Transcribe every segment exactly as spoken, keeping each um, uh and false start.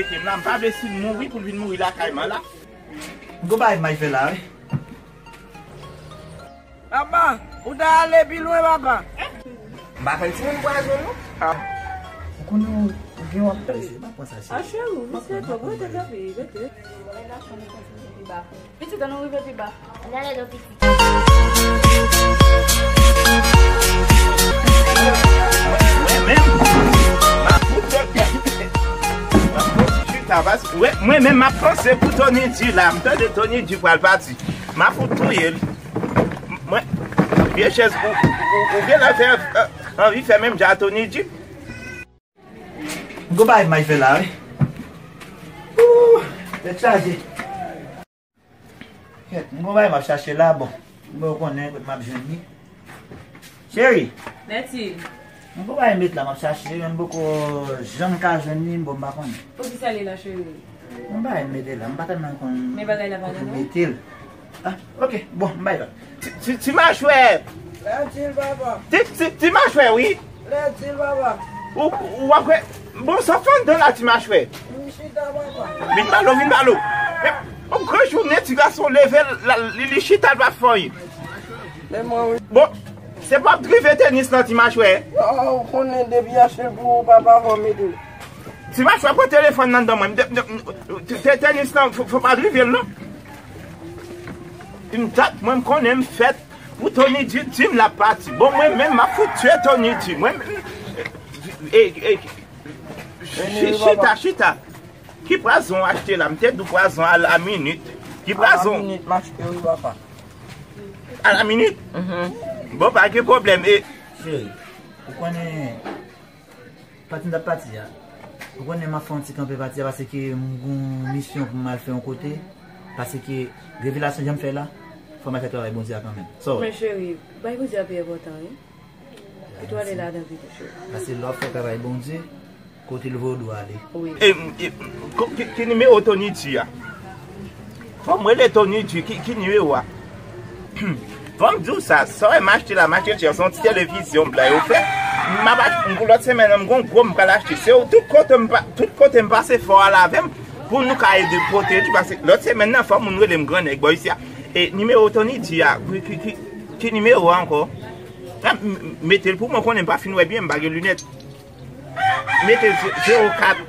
Mete m la, m pa vle si l mouri pou l vin mouri lakay mwen la. M gon bagay m al fè la, wi. Papa, ou ta ale pi lwen, papa. M pa konn si moun pwazon, non. Ah. Ou konnen ou, ou gen w ap pèse. M pa pran sa, cheri. Ah, cheri, misye twòp, rete kanpe, rete. Pitit, ann nou rive pi ba. Ann ale non, pitit. Mwen menm, m ap fout tèt. M ap fout chita, paske, wè, mwen menm, m ap panse pou Tony Di la. M tande Tony Di pral pati. M ap fout touye l. Mwen, vye chèz, ou, ou, ou, ou gen lè fè, euh, anvi fè menm jan a Tony Di. M gon bagay m al fè la, wi. Ooh, tèt chaje. Kèt, m gon bagay m ap chache la, bon. M poko konnen kote m ap jwenn li. Cheri! Mèsi. M gon bagay m met la, m ap chache, men m poko janm ka jwenn li, bon, m pa konnen. Poukisa li la, cheri? M bay mete la, m pa tèlman konn kote mete l. Ah, ok, bon, m bay la. Ti, ti, ti machwè! Lè di l, papa. Ti, ti, ti machwè, wi. Lè di l, papa. Ou, ou ap wè. Bon, sa fè anndan la, ti machwè. Vin chita, papa. Vin ba l, vin ba l. Men, yon gran jounen, ti gason leve, la, li, li chita, l pa fè anyen. Men mwen, wi. Bon, se p ap drive tenis nan, ti machwè. Ah, ou konnen depi achte l pou ou, papa, fò mete l. Ti machwè pran telefòn nan nan men m. Te-, te-, te-, tenis nan, fò, fò pa drive l, non. M dat, mwen, m konnen m fèt pou Tony Di, di m l ap pati. Bon, mwen menm, m ap fout tye Tony Di. Mwen menm, e, e, chi-, chita, chita. Ki pwazon w achte la? M te di w pwazon a la minit. Ki pwazon? A la minit, m achte, wi, papa. A la minit? Mhm. Bon, pa gen pwoblèm. E, cheri, ou konnen pati m t ap pati a. Ou konnen m ap fè yon ti kanpe pati a paske m gon misyon pou m al fè yon kote. Paske revelasyon jan m fè la, fò m al fè travay Bondye a kanmenm. Sa w wè? Men cheri, bay Bondye a pi enpòtan, wi. Etwale ladan pito, cheri. Paske lè w ap fè travay Bondye, kote l voye w dwe ale. Wi. E, e, ko-, ki, ki nimewo Tony Di a? Fò m rele Tony Di, ki, ki nimewo a? Fò m di w sa, sa w wè m achte la, m achte l chè, se yon ti televizyon blan yo fè. M ap achte, pou lòt semèn nan, m gon gwo m pral achte. Se tout kote m pa, tout kote m pase fò al avè m, pou nou ka ede pote li, paske lòt semèn nan, fò moun rele m gran nèg bò isi a. E nimewo Tony Di a, ki, ki, ki, ki nimewo a ankò? A, m, m, mete l pou mwen, konnen m pa fin wè byen, m pa gen linèt. Mete ze-, zewo kat.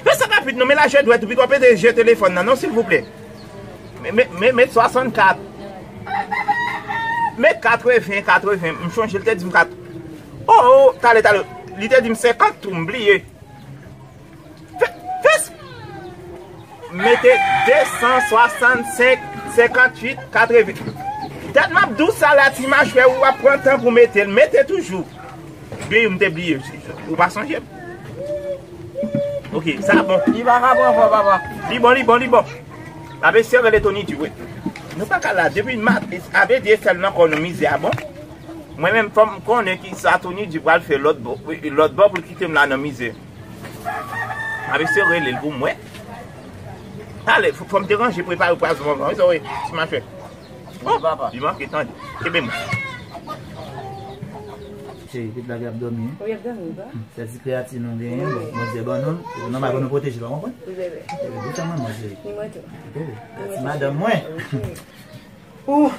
Men sa pa pit non, men lajè dwèt ou pito pete je telefòn nan non, silvouplè. Men, men, men, met swasannkat. Met katreven, katreven. M chonje, li te di m kat-, oh, oh, talè, talè. Li te di m senkant tou, m bliye. Fè, fè s-, mete de san swasannsenk, senkanntuit, katreven. Dat m ap di w sa la, ti machwè, ou ap pran tan pou mete l. Mete toujou. Byen, m te bliye. Ou pa sonje m? Ok, sa bon. Li pa ka pran fò, papa. Li bon, li bon, li bon. Apre se rele Tony Di, wi. Nou pa ka la. Depi mat, ave di Estèl nan kò nou mizè a, bon. Mwen menm, fò m konnen ki sa Tony Di pral fè lòt bò, lòt bò pou l kite m la nan mizè. Ave se rele l pou mwen. Ale, fò, fò m te ranje, prepare pwazon anvan. Wi, sa w wè, ti machwè. Oh, papa. Li manke tande. Kenbe m. Cheri, pitit la gen ap dòmi, wi. Wi, ap dòmi, wi, pa. Sèl ti kreyati nou genyen, bon, Bondye ban nou l. Nòmal pou nou pwoteje l, ou konprann? Wi, bebe. Epi, dousan manman, cheri. Ni mwen tou. Epi, ti madanm mwen. Wi, cheri. Ouh.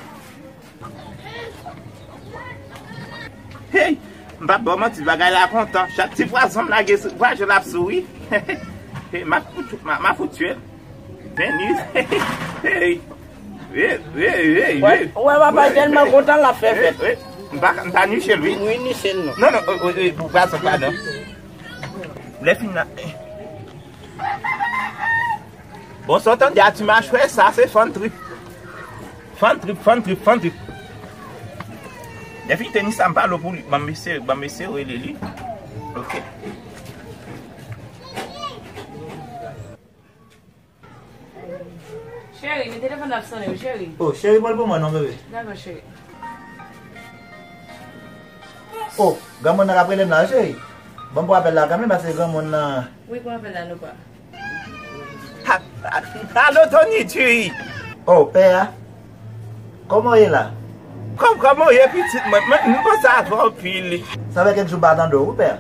Hey, m p ap ba w manti, bagay la kontan. Chak ti pwazon m lage sou pwazon l ap souri. Hey, m ap fout, m ap, m ap fout tye l. Veni. Hey. Hey, hey, hey, hey. Wè, papa tèlman kontan l ap fè fèt. Hey, hey. M pa, m pa niche l, wi. Wi, niche l non. Non, non, o, o, o, pou pwazon pa non. Lè fin nan. Bon, sa w tande a ti machwè, sa se fun trip. Fun trip, fun trip, fun trip. Depi tenis sa m pale w pou li, ban m eseye, ban m eseye rele li. Ok. Cheri, men telefòn nan ap sonnen wi, cheri. Oh, cheri, pran l pou mwen non, bebe. Dakò, cheri. Oh, granmoun nan k ap rele m la, cheri. Ban m pran apèl la kanmenm, paske granmoun nan. Wi, pran apèl la, nou pa. Ha, ha, alo, Tony Di. Oh, pè a. Kòman w ye la? Kòm, kòman w ye, pitit mwen? Mwen, m panse avè w anpil. Sa fè kèk jou m pa tande w, wi, pè a.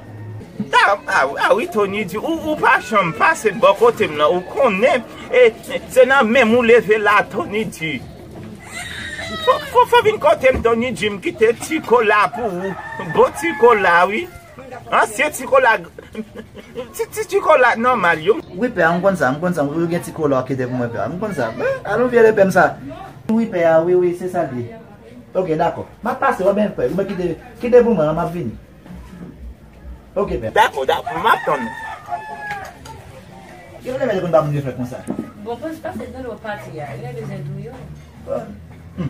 A, a, a wi, Tony di, ou, ou pa janm pase bò kote m nan, ou konnen, e, se nan men m ou leve la, Tony di. Fò, fò, fò vin kote m, Tony di, m kite ti kola pou ou. Bon ti kola, wi. Ansyen ti kola, ti, ti, ti kola nòmal yo. Wi, pè, m konn sa, m konn sa, ou gen ti kola w kite pou mwen, pè, m konn sa. Alon vye lepè m sa. Wi, pè, a, wi, wi, se sa l ye. Ok, dakò. M ap pase, w ap byen fè. Ou mwen kite, kite pou mwen, m ap vini. Ok, pè. Dakò, dakò, m ap tann. Yo, lè mèt konn ba moun yo fè konsa. Bon, pase, pase nan lòt pati a. Yo bezwen touye w. Bon. Hmm.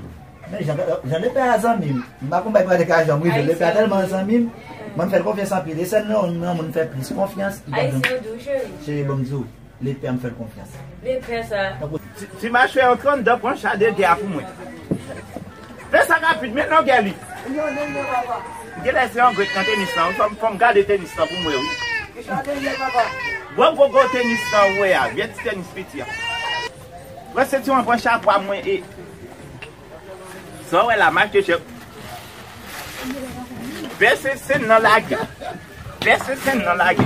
Men jan, jan lepè a zanmi m. M pa konn bay pale ka jan m rive. Lepè a tèlman zanmi m. Mwen m fè l konfyans anpil. E sèl nan, nan moun m fè plis konfyans. Ayisyen yo di w cheri. Cheri, bon, m di w. Lepè m fè l konfyans. Lepè sa. Ti, ti machwè antre anndan, pran cha de gè a pou mwen. Fè sa rapid, men longè li. Genlè se yon gwèt nan tenis lan, fò m, fò m gade tenis lan pou m wè wi. Gwo gwo gwo tenis lan ou wè a, vye ti tenis piti a. Pran sentiwon, pran chapo a mwen e. Sa w wè la, mache chèf. Vèse sen nan lage. Vèse sen nan lage.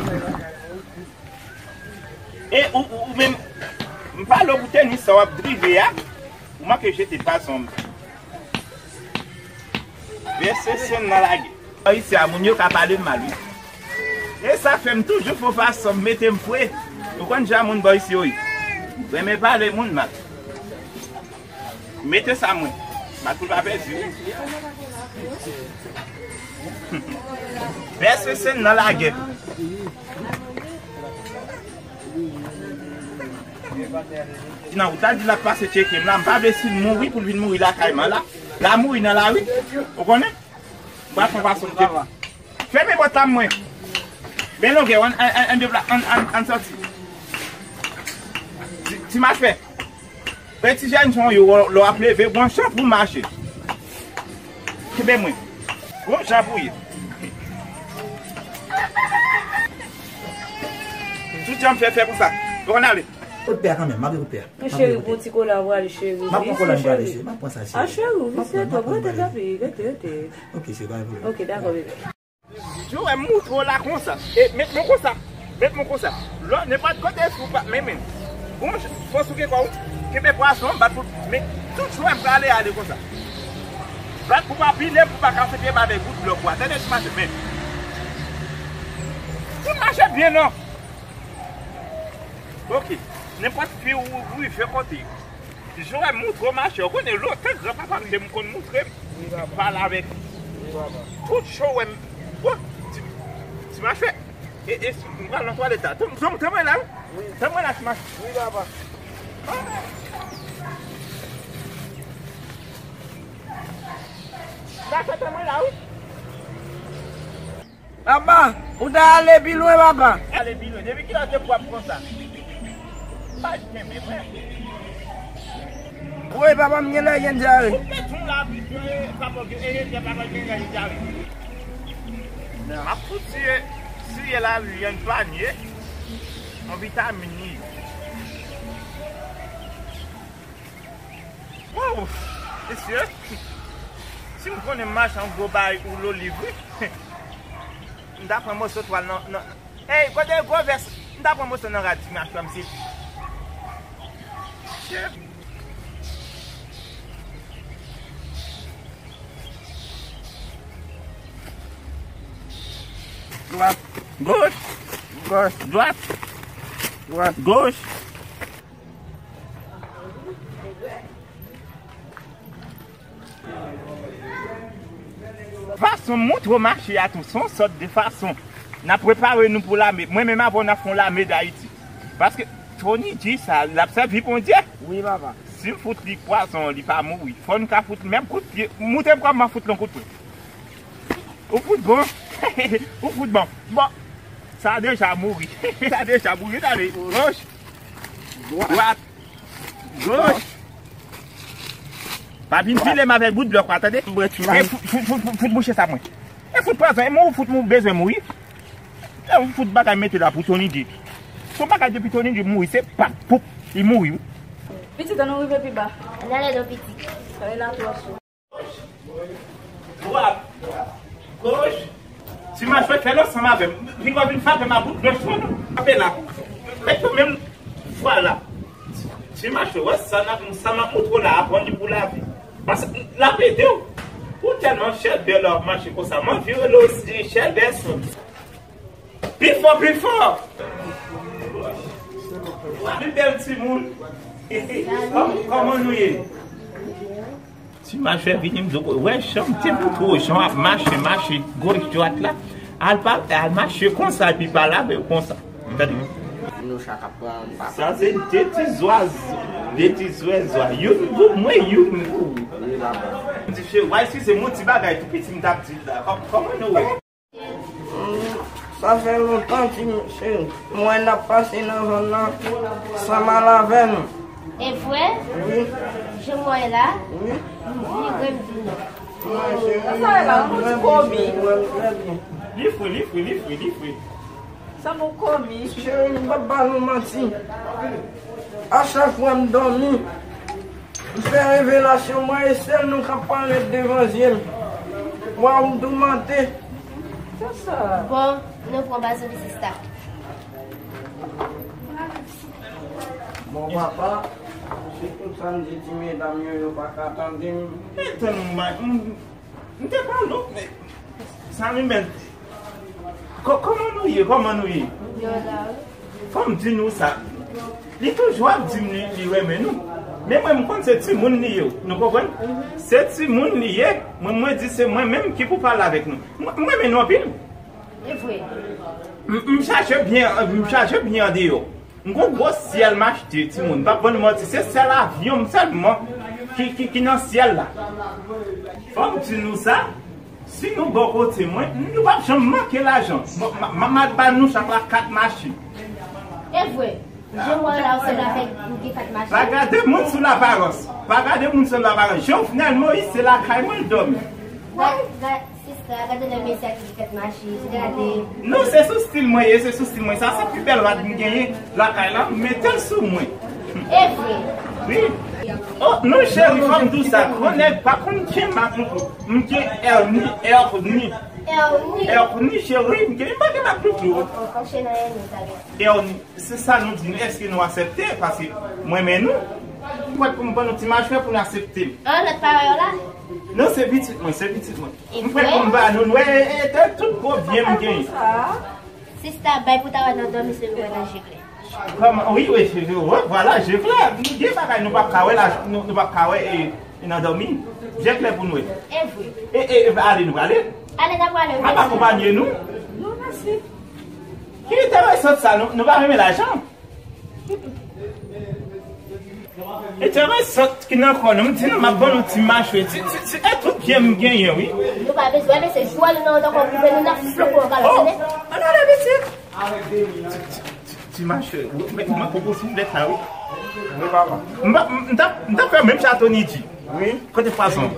E ou, ou, ou menm, m pale w pou tenis sa w ap drive a, ou manke jete pa zonm. Vèse sen nan lage. Bò isi a, moun yo ka pale m mal, wi. E sa fè m toujou fè fason m mete m fre. Ou konn jan moun bò isi yo ye. Renmen pale moun mal. Mete sa mwen. Makoul pa pèdi wi. Vèse sen nan lagè. Nan, ou ta di l ap pase tcheke m la, m pa vle si l mouri pou l vin mouri lakay mwen la. L a mouri nan lari. Ou konnen? M pral fè fason m te. Fèmen pòt la mwen. Ben longè, ann, ann, ann, ann, ann sòti. Ti, ti machwè. Pran ti jènjan w yo, lè w ap leve, pran chan pou w mache. Kenbe mwen. Pran chan pou w ye. Tout jan m fè, fè konsa. Ou konn ale. Kout pè a kanmenm, m ap kout pè a. Cheri, pran ti kola, w ale, cheri. M ap pran kola, m prale, cheri. M ap pran sa, cheri. A, cheri, ou visye twòp. Rete, papi, rete, rete. Ok, cheri, pa gen pwoblèm. Ok, dakò, bebe. Jowè m moutre w la konsa. E, met mwen konsa. Met mwen konsa. Lò, nenpòt kote sou pa, men, men. Bon, fòs ou gen kò w. Kenbe pwason, bat pou, men, tout jowè m prale ale konsa. Bat pou pa pile, pou pa kase pye m avèk bout blòk ou a. Tande ti mache, men. Tout mache byen, non. Ok. Nenpòt fi ou, ou rive kote. Jowè m moutre w mache. Ou konnen lontan granpapa m te m konn moutre m. Wi, papa. Pale avèk li. Wi, papa. Tout jowè m. Bon, ti, ti mache. E, e, m pral nan twalèt la. Tann, tann, tann mwen la, wi. Wi. Tann mwen la, ti mache. Wi, papa. Mache, tann mwen la, wi. Papa, ou ta ale pi lwen, papa. Ale pi lwen. Depi kilè w te pwòp konsa? Pa kenbe, frè. Wi, papa, m genlè gen dyare. Ou met yon lavi, papa, gen, e, e, papa, gen dyare. M ap fout siye, siye la, li yon panye, yon vitamin li. Wow! Mesye, si m konnen m mache an gwo bay ou loliv, wi. M ta pran moso twal nan, nan, ey, kote gwo vès? M ta pran moso nan rad ti machwè m, se. Dwat, goch, goch, dwat, dwat, goch. Fason m montre w mache a tou, se yon sòt de fason n ap prepare nou pou lame. Mwen menm avè w n ap fè yon lame Dayiti. Paske Tony di sa, l ap sèvi Bondye. Wi, papa. Si m fout li pwazon, li pa mouri. Fò n ka fout menm kout pye. Montre m kòman fout l yon kout pwen. Ou fout bon. Ou fout bon. Bon. Sa deja mouri. Sa deja mouri. Tande. Goch. Dwat. Goch. Pa vin pile m avèk bout blòk la, tande? E fout, fout, fout, fout, fout mouche sa mwen. E fout pwazon, e mwen ou fout mwen bezwen mouri. E ou fout bagay mete la pou Tony di. Son bagay depi Tony di mouri, se pap, poup, li mouri wi. Pitit, ann nou rive pi ba. Ann ale non pitit. Ale la twò cho. Dwat. Goch. Ti machwè fè l ansanm avè m. Li va vin frape m a bout blanch mwen non. Frape la. Mèt yo menm vwala. Ti machwè, wè sa n ap, sa m ap montre w la, aprann li pou lavi. Paske l ap ede w. Ou tèlman chèlbè lè w ap mache konsa. Mwen vire l osi chèlbè sou. Pi fò, pi fò. Pi bèl timoun. Kòm-, kòman nou ye? Ti machwè vini m di w, wè jan m te montre w, jan w ap mache, mache, goch, dwat la. Al pa, al mache konsa, epi pale avè w konsa. Tande. Nou chak ap pran papa. Sa se de ti zwa, de ti zwèzwa. Youn pou mwen, youn pou ou. Wi, papa. M di, cheri, w a eskize m, yon ti bagay tou piti m t ap di la. Kòm-, kòman nou wè? Sa fè lontan, ti cheri. M wè n ap pase nan zòn nan ansanm avè nou. E vre? Wi. Jan m wè la, wi, m vire m vini. Sa wè la, yon ti komi. Li fre, li fre, li fre, li fre. Sa bon komi. Cheri, m p ap ba nou manti. A chak fwa m dòmi, m fè revelasyon, mwen e sèl nou k ap parèt devan zye m. Waw, m toumante. Bon, nou pran ba zoli sista. Bon, papa, si tout sa m di ti medam yo, yo pa ka tande m. Etan m, m, m te pale w, men sa li menm. Kò-, kòman nou ye? Kòman nou ye? Yo la wi. Fò m di nou sa. Li toujou ap di m li, li renmen nou. Men mwen, m konn se timoun li ye, nou konprann? Mhm. Se timoun li ye, mwen, mwen di se mwen menm ki pou pale avèk nou. Mwen, m renmen nou anpil. E vre. M, m chache byen, m chache byen andeyò. M gon gwo syèl m achte, timoun. M p ap ban nou manti, se sèl avyon m sèlman ki, ki, ki nan syèl la. Fò m di nou sa, si nou bò kote mwen, nou p ap janm manke lajan. Bon, m, m, m al ba nou chak la kat machin. E vre. Je wè la, ou se la fèt, ou gen kat machin. Pa gade moun sou laparans. Pa gade moun sou laparans. Jovenel Moïse, se lakay mwen l dòmi. Gad, gad, sista, gade lè mesye a ki gen kat machin, gade. Non, se sou stil mwen ye, se sou stil mwen. Sa se pi bèl rad m genyen lakay la, m mete l sou mwen. E vre. Wi. Oh, non, cheri, fò m di w sa. Gran nèg pa konn kenbe ak mouton. M gen Erni, Erni. Erni. Erni, cheri, m gen, m pa kenbe ak mouton. Erni. Se sa nou di nou, èske nou aksepte? Paske mwen men nou. Ou kwè pou m ban nou ti machwè pou nou aksepte m? An, lòt pawòl la? Non, se pitit mwen, se pitit mwen. M prè pou m ba nou, nou, e, e, e, tout gwo byen m genyen. Sista, bay pou ta wè nan dòmi se nou wè nan je klè. Kòman? Wi, wi, je, je, wi, vwala, je klè. Nou gen bagay nou p ap ka wè la, nou, nou p ap ka wè, e, e nan dòmi. Je klè pou nou wè. E vre. E, e, e, ale, nou prale. Ale, n ap prale. Ap akonpanye nou. Non, mèsi. Ki enteresan sa, nou, nou pa renmen lajan? Enteresan ki nan kò nou, m di nou, m ap ban nou ti machwè, ti, ti, ti, e tout byen m genyen, wi. Nou pa bezwen, mesye, jwèl nan, nan kò koupe, nou nan flou pou yon kalòt, tande? Oh, ann ale, pitit. Ti, ti, ti, ti machwè, mèt mwen poko sou lèt la, wi. Wi, papa. M pa, m, m t ap, m t ap fè menm sa Tony di. Wi. Kote pwazon?